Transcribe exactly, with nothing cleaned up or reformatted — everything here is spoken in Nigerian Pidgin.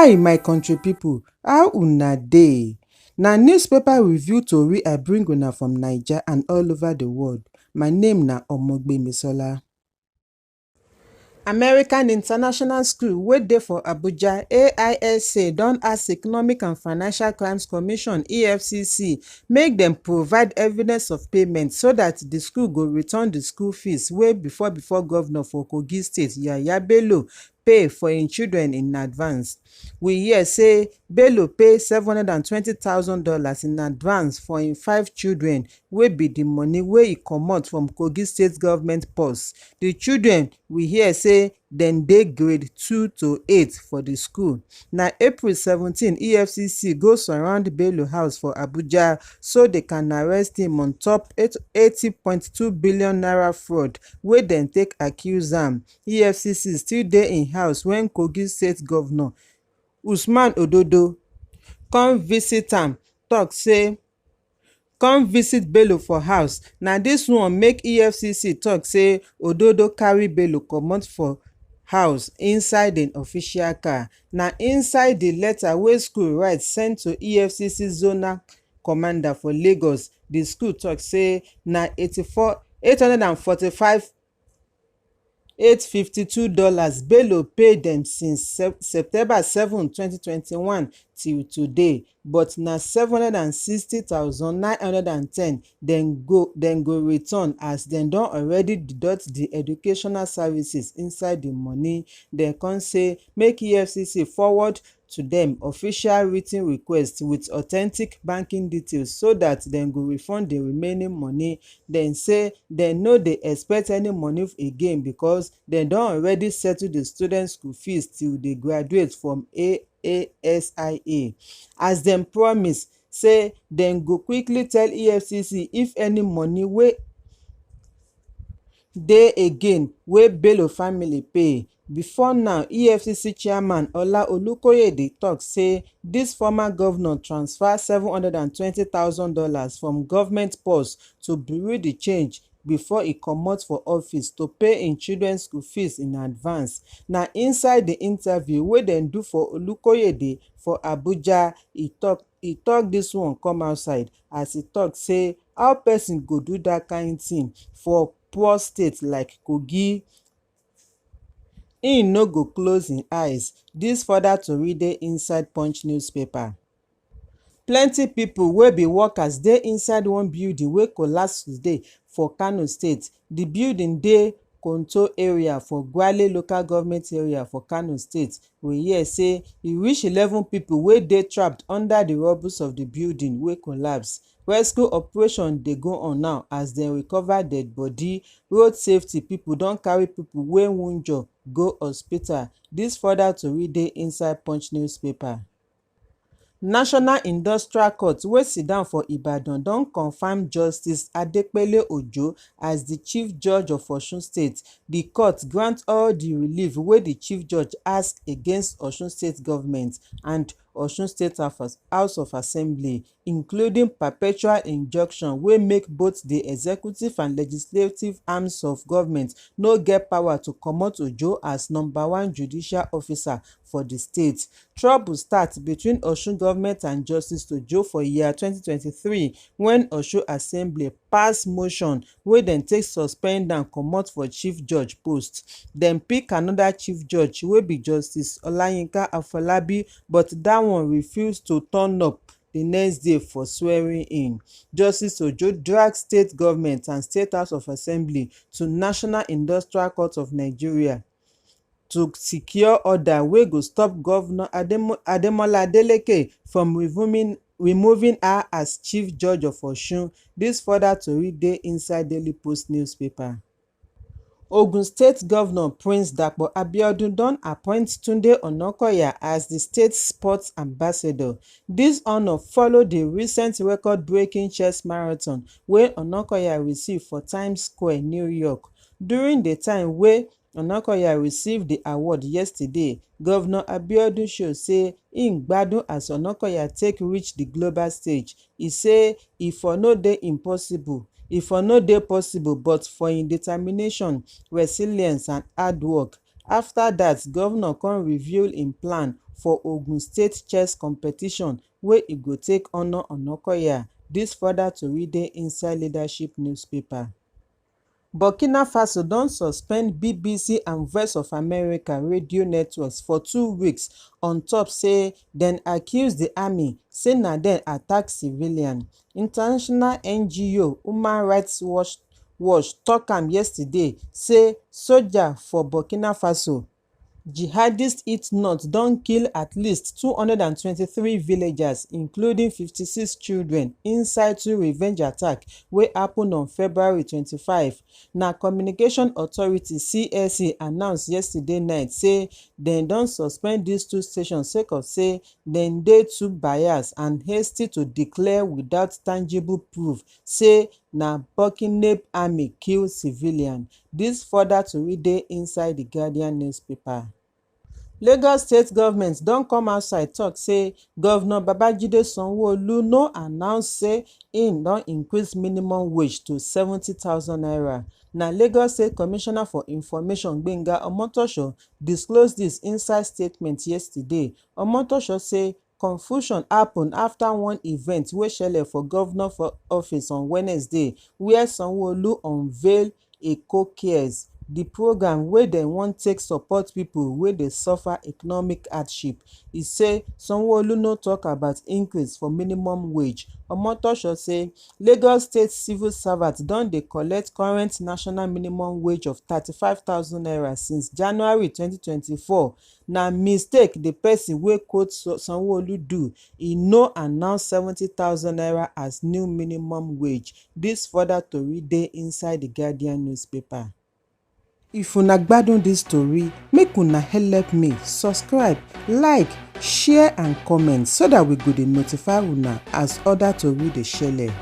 Hi, my country people, how una dey? Na newspaper review tori I bring una from Naija and all over the world. My name na Omogbemisola. American International School wey dey for Abuja, A I S A, don ask Economic and Financial Crimes Commission, E F C C, make dem provide evidence of payment so that the school go return the school fees wey before before governor for Kogi State, Yahaya Bello, pay for im children in advance. We hear say Bello pay seven hundred and twenty thousand dollars in advance for im five children, wey be the money wey e comot from Kogi State government purse. The children, we hear say dem dey grade two to eight for the school. Na April seventeen, E F C C go surround Bello house for Abuja so they can arrest him on top eight, eighty point two billion naira fraud wey dem take accuse am. E F C C still dey im house when Kogi State governor Usman Ododo come visit am, talk say, come visit Bello for house. Na this one make E F C C talk say Ododo carry Bello comot for house inside an official car. Na inside the letter wey school write send to E F C C zonal commander for Lagos, the school talk say na eighty-four, eight hundred and forty-five eight fifty-two dollars Bello pay dem since Sep-, September seven, twenty twenty-one till today, but na seven hundred and sixty thousand nine hundred and ten dem go, dem go return as dem don already deduct the educational services inside the money. Dem come say make E F C C forward to dem official written request with authentic banking details so that dem go refund the remaining money. Dem say dem no dey expect any money again because dem don already settle the student school fees till they graduate from A A S I A. As dem promise, say dem go quickly tell E F C C if any money wey dey again wey Bello family pay. Before now, E F C C chairman Ola Olukoyede talk say this former governor transfer seven hundred and twenty thousand dollars from government purse to bureau the change before e comot for office to pay im children school fees in advance. Na inside the interview wey dem do for Olukoyede for Abuja, e talk, e talk this one come outside as e talk say how person go do that kind thing for poor state like Kogi. Im no go close im eyes. This further tori dey inside Punch newspaper. Plenty people wey be workers dey inside one building wey collapse today for Kano State. The building dey Konto area for Gwale local government area for Kano State. We hear say e reach eleven people wey dey trapped under the rubbles of the building wey collapse. Rescue operation dey go on now as dem recover dead body. Road safety people don carry people wey wunjure go hospital. This further tori dey inside Punch newspaper. National Industrial Court wey sit down for Ibadan don confirm Justice Adepele Ojo as the Chief Judge of Osun State. The court grant all the relief wey the Chief Judge ask against Osun State government and Osun State House of Assembly, including perpetual injunction wey make both the executive and legislative arms of government no get power to comot Ojo as number one judicial officer for the state. Trouble start between Osun government and Justice Ojo for year twenty twenty-three when Osun Assembly pass motion wey dem take suspend am comot for Chief Judge post. Dem pick another Chief Judge wey be Justice Olayinka Afolabi, but that one refuse to turn up the next day for swearing in. Justice Ojo drag state government and State House of Assembly to National Industrial Court of Nigeria to secure order wey go stop Governor Ademo-, Ademola Adeleke from removing, removing her as Chief Judge of Osun. This further tori dey inside Daily Post newspaper. Ogun State Governor Prince Dapo Abiodun don appoint Tunde Onakoya as the state sports ambassador. This honor follow the recent record-breaking chess marathon wey Onakoya receive for Times Square, New York. During the time wey Onakoya receive the award yesterday, Governor Abiodun show say im gbadun as Onakoya take reach the global stage. E say e for no dey impossible, e for no dey possible, but for im determination, resilience and hard work. After that, governor come reveal im plan for Ogun State chess competition wey e go take honour Onokoya. Dis further tori dey inside Leadership newspaper. Burkina Faso don suspend B B C and Voice of America radio networks for two weeks on top say dem accuse di army say na dem attack civilian. International N G O Human Rights Watch, Watch tok am yesterday say soja for Burkina Faso, jihadist Itnot, don kill at least two hundred and twenty-three villagers, including fifty-six children, inside two revenge attack wey happen on February twenty-five. Na Communication Authority, C S A, announce yesterday night say dem don suspend dis two stations sake of say dem dey too biased and hasty to declare without tangible proof say na Burkinab army kill civilian. Dis further tori dey inside di Guardian newspaper. Lagos State government don come outside tok say Governor Babajide Sanwo-Olu no announce say im don increase minimum wage to seventy thousand naira. Na Lagos State Commissioner for Information Gbenga Omotosho disclose dis inside statement yesterday. Omotosho say confusion happen after one event wey shele for governor for office on Wednesday, where Sanwo-Olu unveil Eko Cares, the program wey dem wan take support people wey dey suffer economic hardship. E say Sanwo-Olu no talk about increase for minimum wage. Omotosho say Lagos State civil servants don dey collect current national minimum wage of thirty-five thousand naira since January twenty twenty-four. Na mistake the person wey quote Sanwo-Olu do, e no announce seventy thousand naira as new minimum wage. This further tori dey inside the Guardian newspaper. If una gbadun this tori, make una help me subscribe, like, share and comment so that we go dey notify una as other tori dey shele.